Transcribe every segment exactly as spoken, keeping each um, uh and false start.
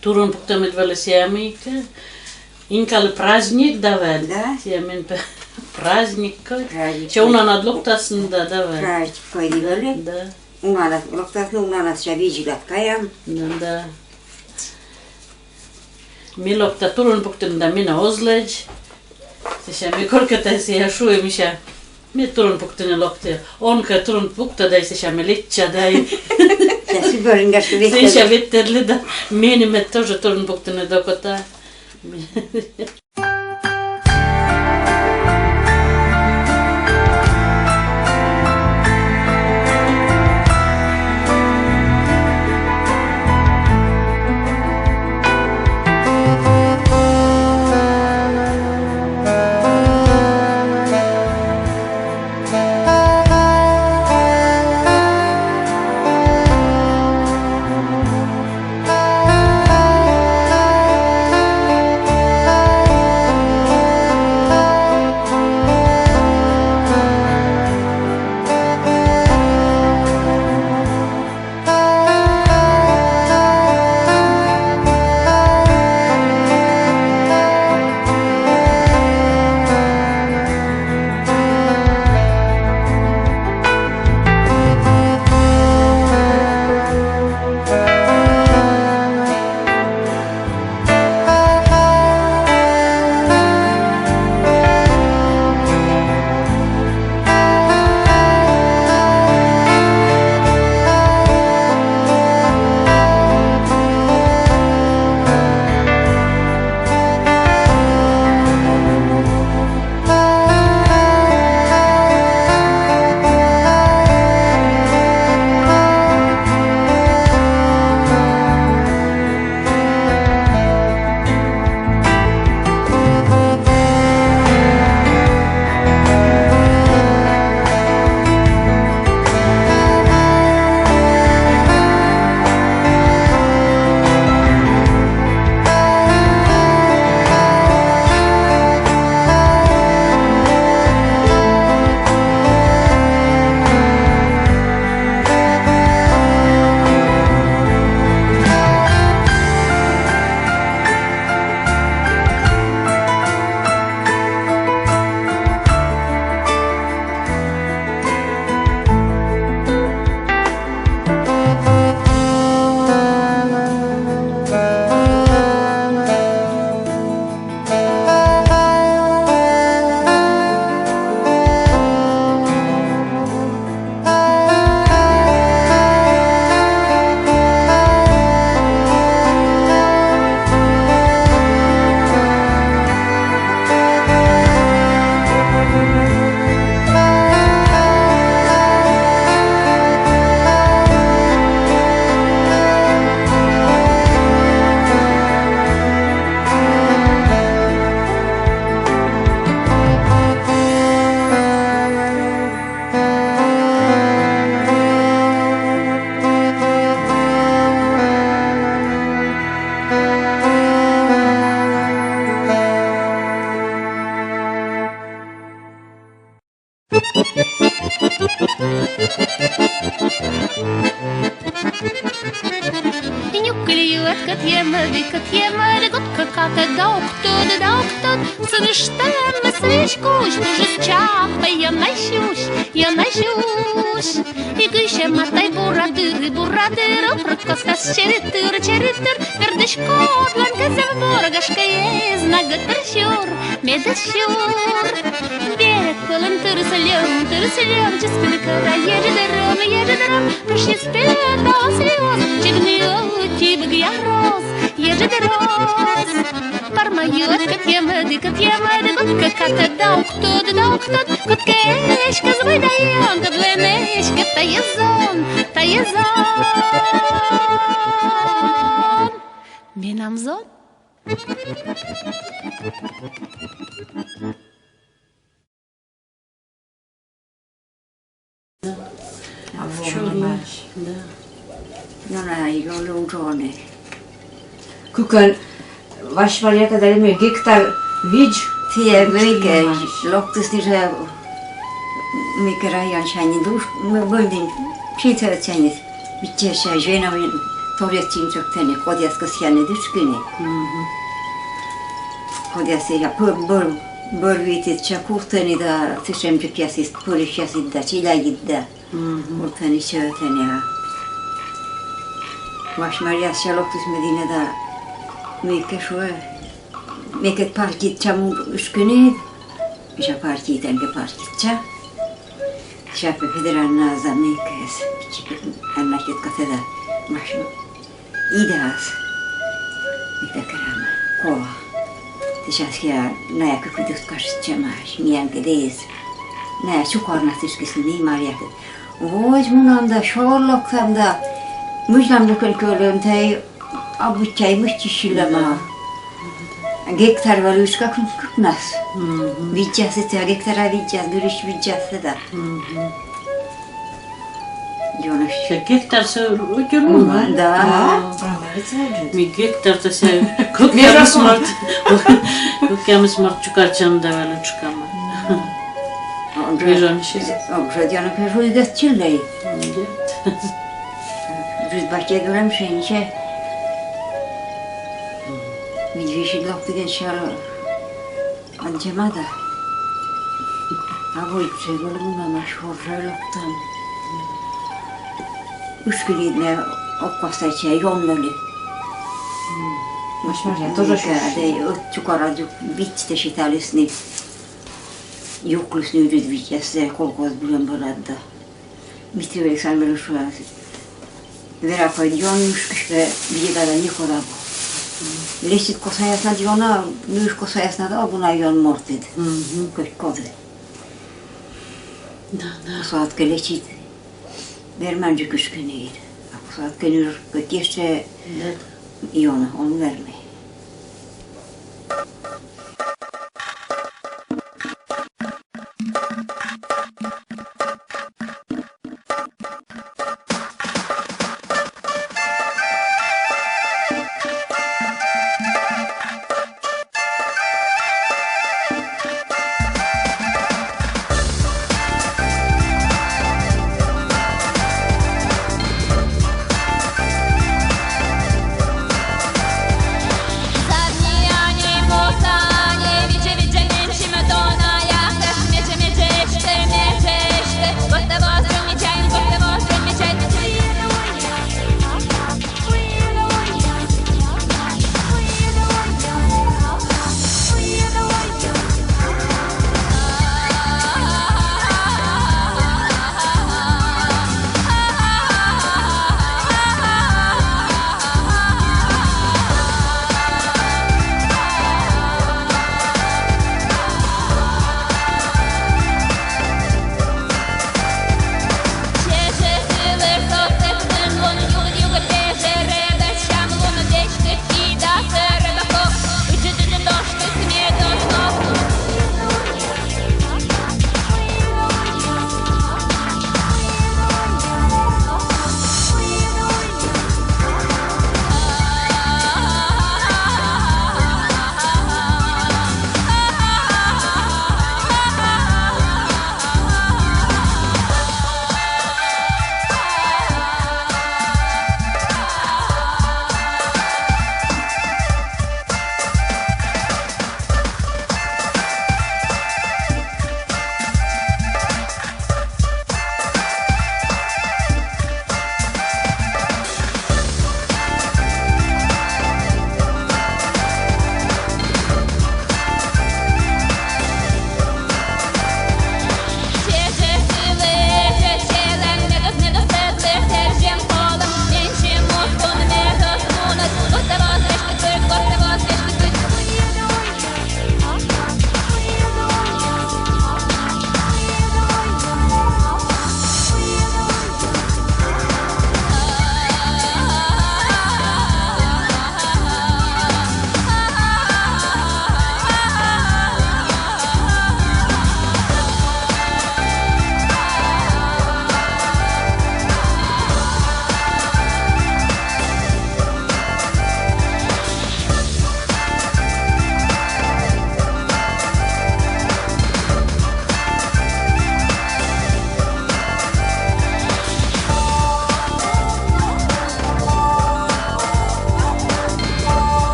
Турун пуктӧмыд вӧлі сійӧ мыйкӧ. Инкалі праздник да вед. Да. Сійӧ мен пӧ-, праздник кӧ. Праздник. Сійӧ унанад локтасны да, да вед. Праздник кӧ вӧлі. Да. Унанад локтасны, унанад сійӧ видзӧдлад каям. Да, да. Ми локта турун пуктыны да, менӧ оз лэдз. Сэсся ми коркӧ тай сійӧ шуим сэсся. Ме турун пуктыны локті. Он кӧ турун пуктӧ да, сэсся ме лэчча да. Сэсся бӧрын гашкӧ ветлӧ. Сэсся ветлӧдлы да. Меным тоже турун пуктыны да окота. Нюкыль юат кӧть емӧді, кӧть емӧді, гот кӧ катӧ да ог тӧд, да ог тӧд. Сыныштӧмыс веськысь, тужыс чапӧ, ёна сюсь, ёна сюсь. И кыйсьӧма тай бура дырйи, бура дырйи, прӧк костас чери тыр, чери тыр. Вердысь кодлӧн кӧзяв бур, гашкӧ, эз на гӧтыр сюр, медӧс сюр. Берег вылын тырыс льӧм, тырыс льӧм, чӧскыд кӧра, еджыд рӧм, еджыд рӧм. Кышйис петас лиос, чигны ӧти быгъя роз, еджыд роз. Парма юат кӧть емӧді, кӧть емӧді, гот кӧ катӧ да ог тӧд, да ог тӧд. Кодкӧ эськӧ збыль да ён, кодлӧн эськӧ тайӧ зон, тайӧ зон. Менам зон. А вон. Чорный, да. Ну, на, и лу-, лунжоны. Кыкӧн Васьмари кӧ да ме гектар видз. Тіян мыйкӧ локтісны жӧ, мыйкӧ районсянь, душ, м-, мый нин, пситӧдсянь. Виччася жӧ на вӧлі торъяс чинчок тэні, кодъяс кӧсъянныд ышкыны. Мгм. Кодъяс я пӧр, бӧр, бӧр витыд ча куртӧны да, сэтшӧмджыкъясыд, пӧрысьясыд да, челядьыд да. Мгм. Куртӧны, сёйӧны, а. Вась Марьяс сэсся локтіс ме дінӧ да, мыйкӧ шуӧ, мекӧд партиыд ча мун ышкыны, сэсся партиыд, тэнкӧ партиыд ча. Сэсся пӧ Федор Аннаӧс да мыйкӧыс, пичи пӧ Анна тьӧткатӧ да, Вась Марьяс. Идаыс. Мыйкӧ керам, кола. Сэсся сійӧ найӧ кыкыд уд каштытчӧмаӧсь, миянкӧд эз. Найӧ чукӧрнас тышкӧны, мый Марьякӧд. Водз мунам да, сёр локтам да. Мыжлам люкӧн кӧлӧм тай, а быттьӧ мыйкӧ сьылӧма. Гектар вӧлі уж кык-, кыкнас. Мгм. Видзьясыс, а гектара видзьяс, гырысь видзьяс да. Мгм. Ёнасьӧ. Гектарсӧ ӧтик мунӧ. Да. А. А, молодец. Ми гектартӧ сійӧ кӧкъямыс морт. Кӧкъямыс морт чукӧртчам да вӧлі чукӧртчам. Вижон сьӧ. Ог жӧ, ёна пӧ жуйгӧд чилей. Нет. Жуйгӧд батьӧ дорӧм шенче. Видзӧд, висьыд локтігӧн сьӧлӧм. Аддзӧма да. А водзджык вӧлі мунам, а сёр жӧ локтам. Ышкыліс ме, ог кост тай, ёна вӧлі. Машина тоже да, чукӧрад юк, виччысьӧ сеталісны. Юклісны рыт виччысьӧ, колхоз быдӧн бӧрад да. Дмитрий Александрович шуӧ: «Вера, кӧть ёна ышкысь, видзӧдлы да, некод абу. Лечит косаяснад ёна, нӧшта косаяснад абу на ёна мортыд». Мгм. Кӧть коді. Да, да. Косаяс кӧ лечит, верманджык ышкыны. А косаяс кӧ нӧшта, кӧть ещӧ ёна, он вермы.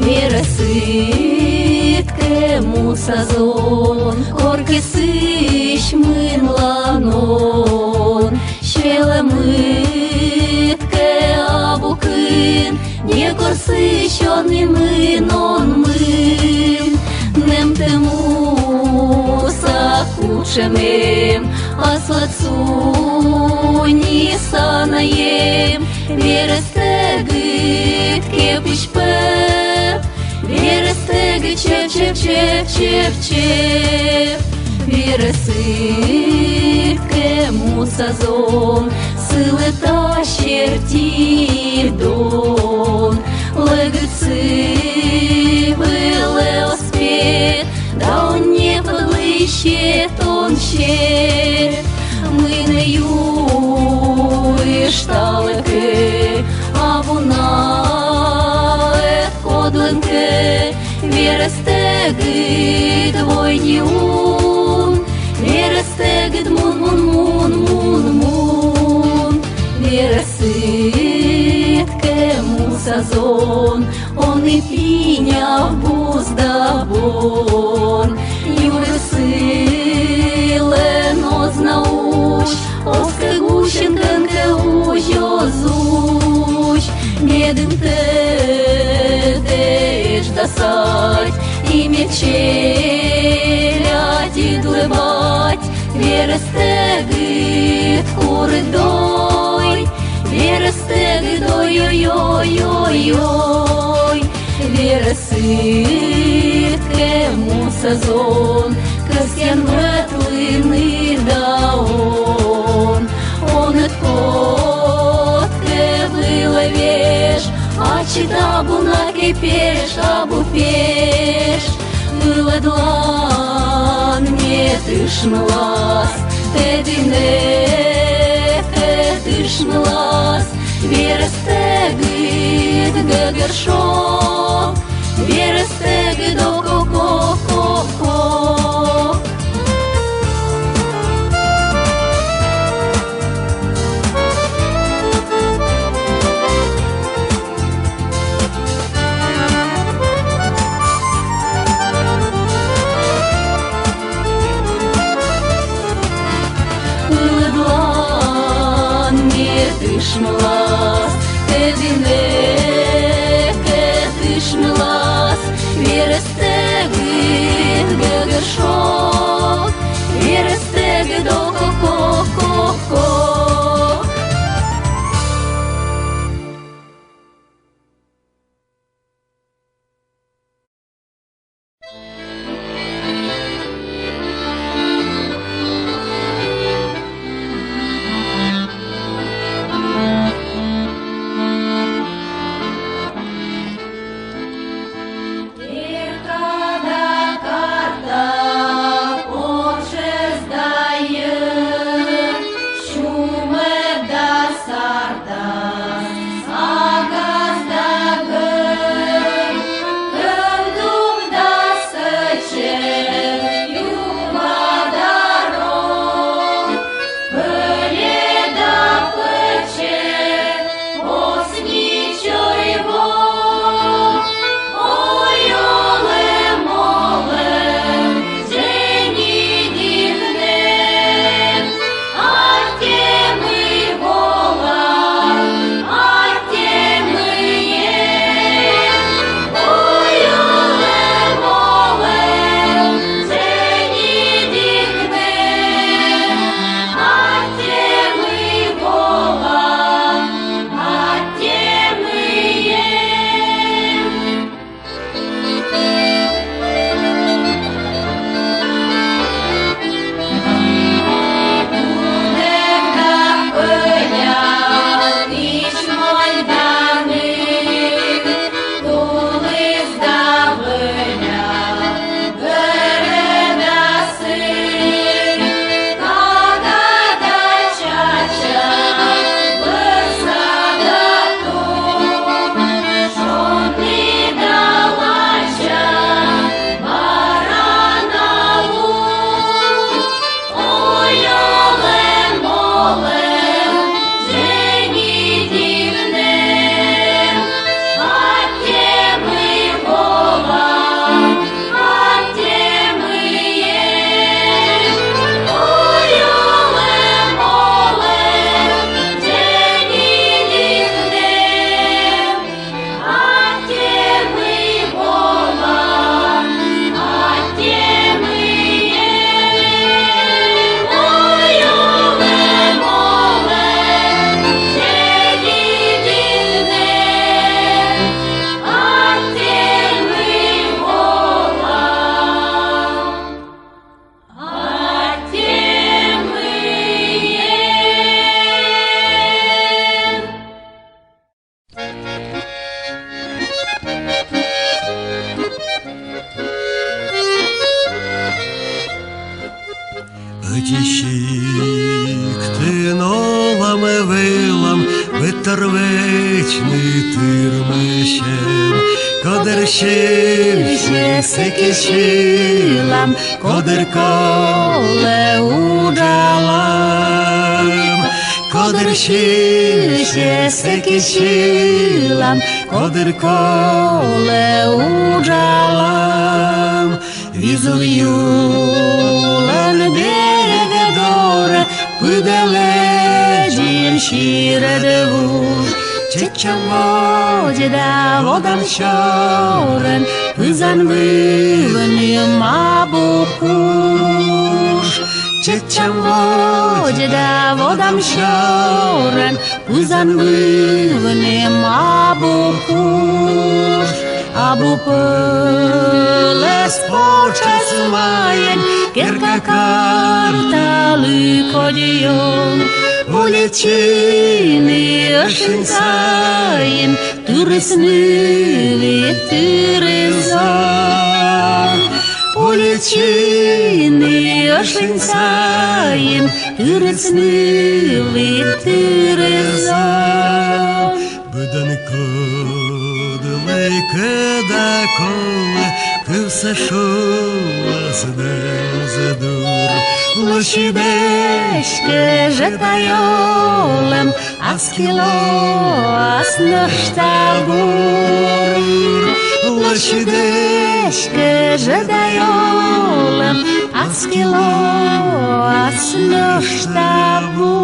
Верӧсыд кӧ муса зон, коркӧ сыысь мынланон, сьӧлӧмыд кӧ абу кын, некор сыысь он и мын, он мын. Нэмтӧ муса кутшӧм эм, аслад суньыса на эм, верӧстӧгыд кепысь пӧв, верӧстӧгыд чеп-чеп-чеп-чеп-чеп. Верӧсыд кӧ муса зон, сылы та серти дон. Лӧгыд сы вылӧ оз пет, да он неподлысь сет, он сет. Мый нӧ юышталӧ кӧ, абу на ӧд кодлӧн кӧ, верӧстӧгыд войни ун, верӧстӧгыд мун, мун, мун, мун, мун. Верӧсыд кӧ муса зон, он и пиняв, бузда бон. Юрыс сылӧн оз на узь, оз кӧ гусьӧн, кӧнкӧ узь оз узь. Медым тӧдӧ эждас ать, и мед челядьыдлы бать, верӧстӧгыд курыд дой, верӧстӧгыд, ой-ой-ой-ой-ой. Верӧсыд кӧ муса зон, кӧсъян вӧтлыны да он. Он ӧд кодкӧ вылӧ веж, ачыд абу на кепеш, абу пеш. Ылӧдлан ме тышмылас, тӧдінӧ кӧ, тышмылас, верӧстӧгыд гӧгӧр шог, верӧстӧгыд ок-ок-ок-ок-ок. Ылӧдлан ме тышмылас, тӧдінӧ кӧ, тышмылас. Сиктын олам, вӧлам, быдтор вӧчны тырмысьӧн. Кодыр сьывсьӧ, сэки сьылам, кодыр колӧ, уджалам. Кодыр сьывсьӧ, сэки сьылам, кодыр колӧ, уджалам. Визув юлӧн берег дорӧ пыдӧ лэдзин сирӧд вуж. Чеччам водз да водам сёрӧн пызан вывным абу куш. Чеччам водз да водам сёрӧн пызан вывным абу куш. Абу пӧлӧс потшӧс маӧн керка карталы кодь ён. Уличын ӧшинь сайын тырыс ныв и тырыс зон. Уличын ӧшинь сайын тырыс ныв и тырыс зон. Быдӧн кодлы, кӧ да колӧ, кывсӧ шулас донзі дур. Лӧсьыд эськӧ жӧ тайӧ олӧм, аски лоас нӧшта бур. Лӧсьыд эськӧ жӧ тайӧ олӧм, аски лоас нӧшта бур.